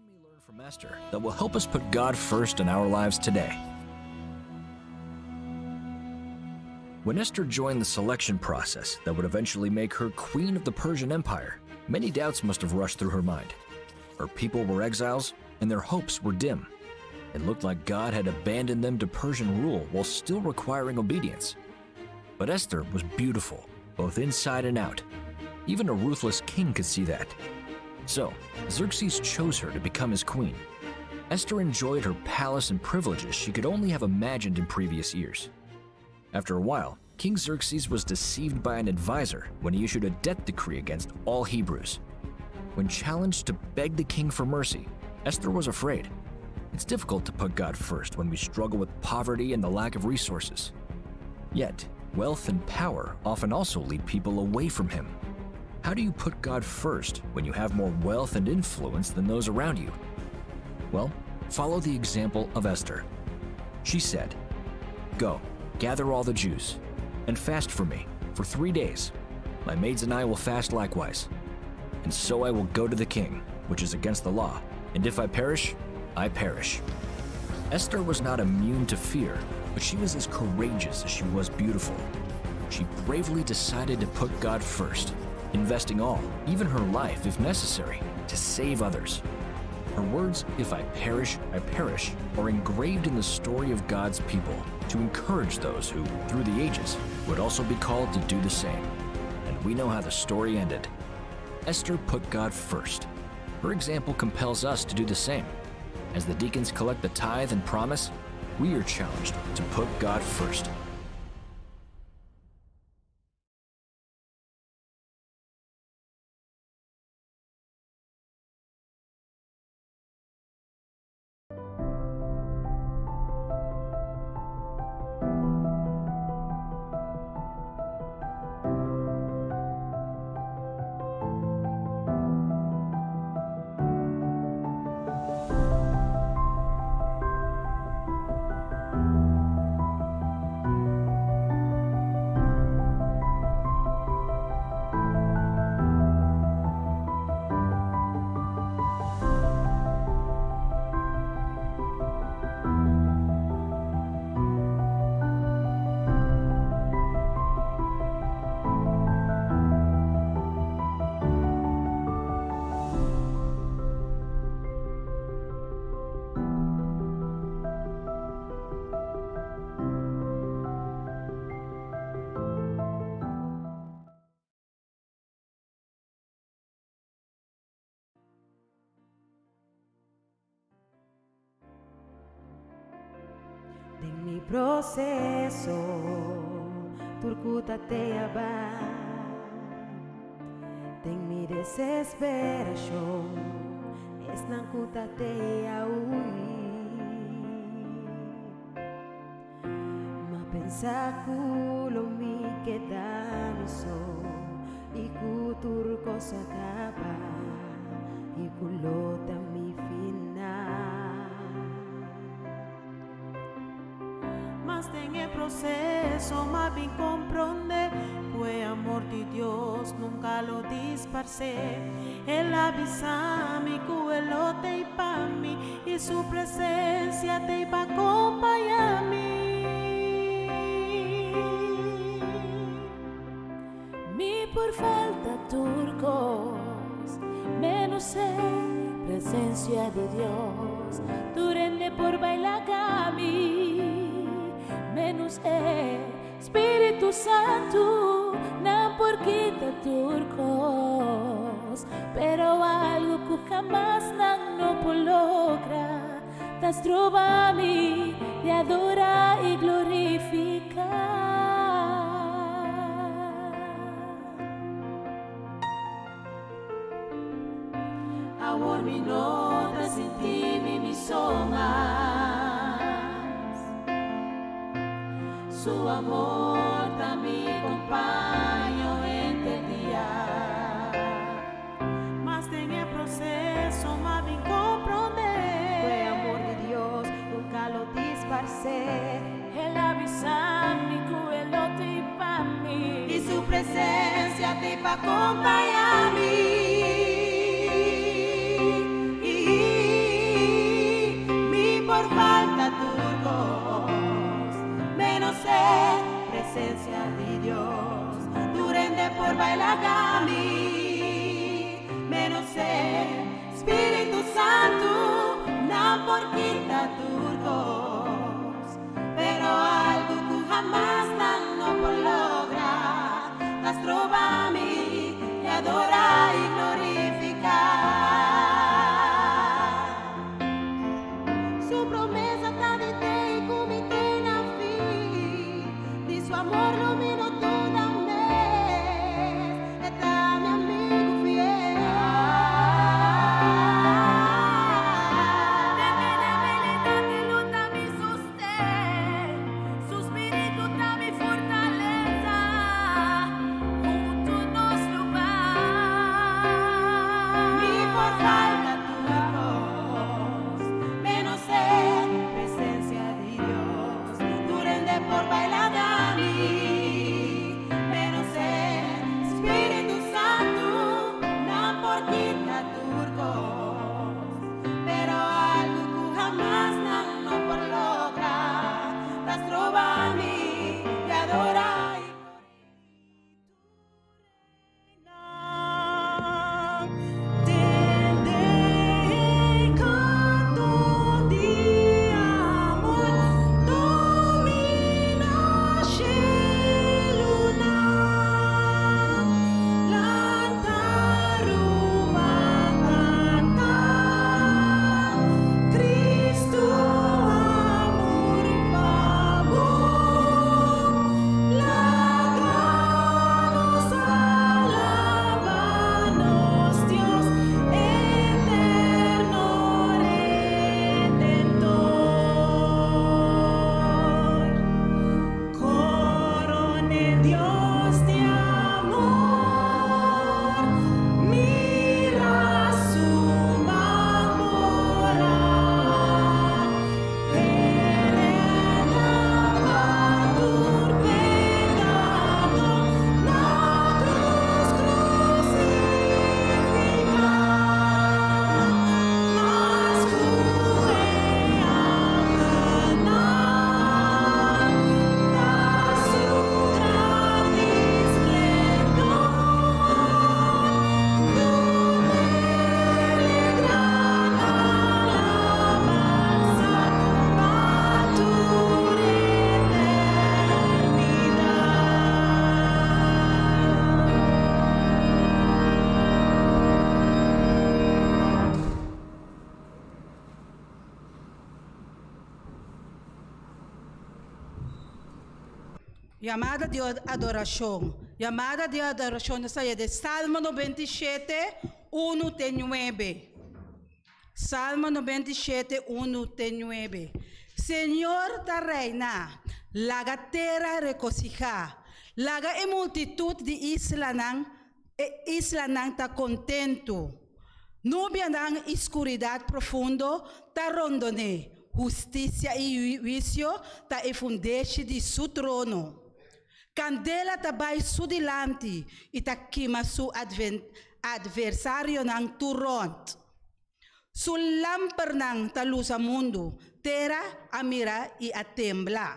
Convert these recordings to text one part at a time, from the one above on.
can we learn from Esther that will help us put God first in our lives today? When Esther joined the selection process that would eventually make her queen of the Persian Empire, many doubts must have rushed through her mind. Her people were exiles, and their hopes were dim. It looked like God had abandoned them to Persian rule while still requiring obedience. But Esther was beautiful, both inside and out. Even a ruthless king could see that. So, Xerxes chose her to become his queen. Esther enjoyed her palace and privileges she could only have imagined in previous years. After a while, King Xerxes was deceived by an advisor when he issued a death decree against all Hebrews. When challenged to beg the king for mercy, Esther was afraid. It's difficult to put God first when we struggle with poverty and the lack of resources. Yet, wealth and power often also lead people away from Him. How do you put God first when you have more wealth and influence than those around you? Well, follow the example of Esther. She said, Go, gather all the Jews, and fast for me for 3 days. My maids and I will fast likewise. And so I will go to the king, which is against the law, and if I perish, I perish. Esther was not immune to fear, but she was as courageous as she was beautiful. She bravely decided to put God first, investing all, even her life if necessary, to save others. Her words, "If I perish, I perish," are engraved in the story of God's people to encourage those who, through the ages, would also be called to do the same. And we know how the story ended. Esther put God first. Her example compels us to do the same. As the deacons collect the tithe and promise, we are challenged to put God first. Den mi proseso, tur ku ta te aba. Den mi desesperashon, esnan ku ta te a hui. M'a pensa ku lo mi keda mi so i ku tur kos a kaba i ku lo ta mi final. Mas den e proseso m'a bin komprondé ku e amor di Dios nunka lo disparsé. El a bisa mi ku e lo t'ei pa mi i su presensia t'ei pa kompañá mi. Mi por falta tur kos, menos e presensia di Dios. Tur hende por bai laga mi, menos e Spiritu Santu. Nan por kita tur kos, pero algu ku hamas nan no por logra, ta stroba mi di adorá i glorifiká. Awor mi no ta sinti mi mi so mas. Su amor ta mi kompaño henter dia. Mas den e proseso m'a bin komprondé. Ku e amor di Dios nunka lo disparsé. El a bisa mi ku e lo t'ei pa mi. I su presensia t'ei pa kompañá mi. por bai laga mi. Menos e Spiritu Santu nan por kita tur kos, pero algu ku hamas nan no por logra ta stroba mi di adorá i glorifiká. Su promesa ta di te i ku mi te na fin. Di su amor lo mi no duda mes. E ta mi amigu fiel. Den mi debilidat e lo ta mi sosten, su spiritu ta mi fortalesa, huntu nos lo bai. Mi por falta tur kos, menos e presensia di Dios. Tur hende por bai laga mi, menos e Spiritu Santu nan por kita tur kos, pero algu ku hamas nan no por logra ta stroba mi di adorá i Tende e kanto di amor dominá shelunan. Lanta ruman kanta, Kristu a muri pa bo. Laga nos alabá nos Dios, eterno Redentor. Koron'é Dios di amor, mira su man moral, heredá pa tur pekadó na krus krusifiká. Mas ku e angelnan ta su gran esplendor, dun'é gran alabansa pa tur eternidat. Yamada di adorashon. Yamada di adorashon ta saya di Salmo 97, 1 te 9. Salmo 97, 1 te 9. Señor ta reina, laga tera regosihá, laga e multitut di islanan, e islanan ta kontentu. Nubianan i skuridat profundo ta rondon'é, hustisia i huisio ta e fundeshi di su trono. Kandela ta bai su dilanti i ta kima su atversarionan tur rònt. Su lampernan ta lusa mundu, tera a mira i a tembla.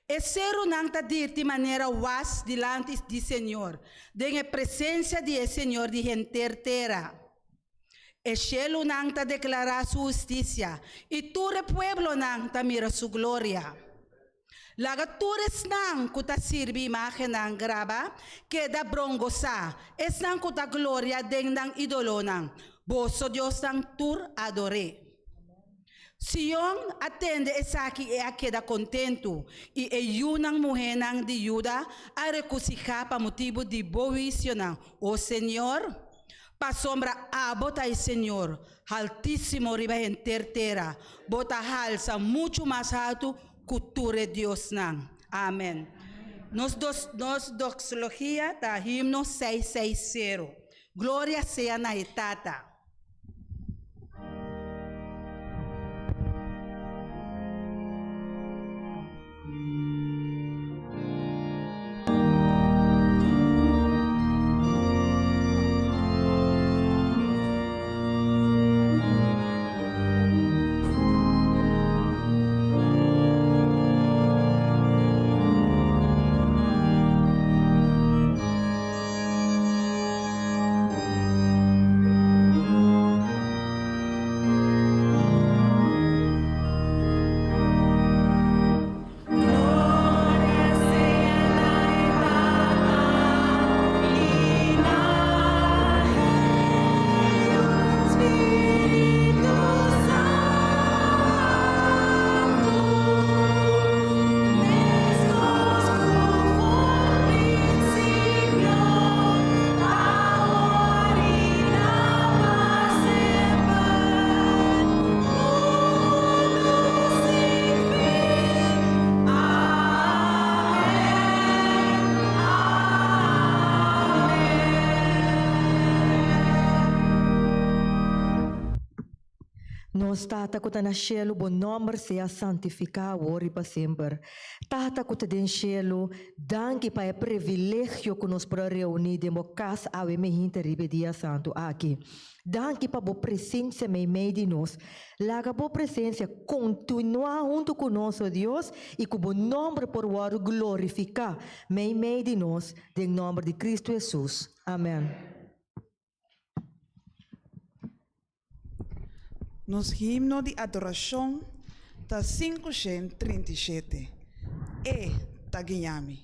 E serunan ta dirti manera was dilanti di Señor, den e presensia di e Señor di henter tera. E shelunan ta deklará su hustisia, i tur e pueblonan ta mira su gloria. Laga tur esnan ku ta sirbi imágennan grabá keda brongosá, esnan ku ta gloria den nan ídolonan, boso diosnan tur ador'é. Sion a tende esaki i a keda kontentu, i e yunan muhénan di Juda a regosihá pa motibu di bo huisionan, o Señor. Pasobra abo ta e Señor, Haltísimo riba henter tera, bo ta halsa muchu mas haltu ku tur e diosnan. Amen. Nos dos nos doxologia ta himno 660. Gloria sea na e Tata. Nos Tata ku ta na shelu, bo nòmber sea santifiká awor i pa semper. Tata ku ta den shelu, danki pa e privilegio ku nos por a reuní den bo kas awe mehinte riba e dia santu aki. Danki pa bo presensia meimei di nos. Laga bo presensia kontinuá huntu ku nos, o Dios, i ku bo nòmber por wòrdu glorifiká meimei di nos, den nòmber di Kristu Hesus. Amèn. Nos himno di adorashon ta 537, E ta guiña mi.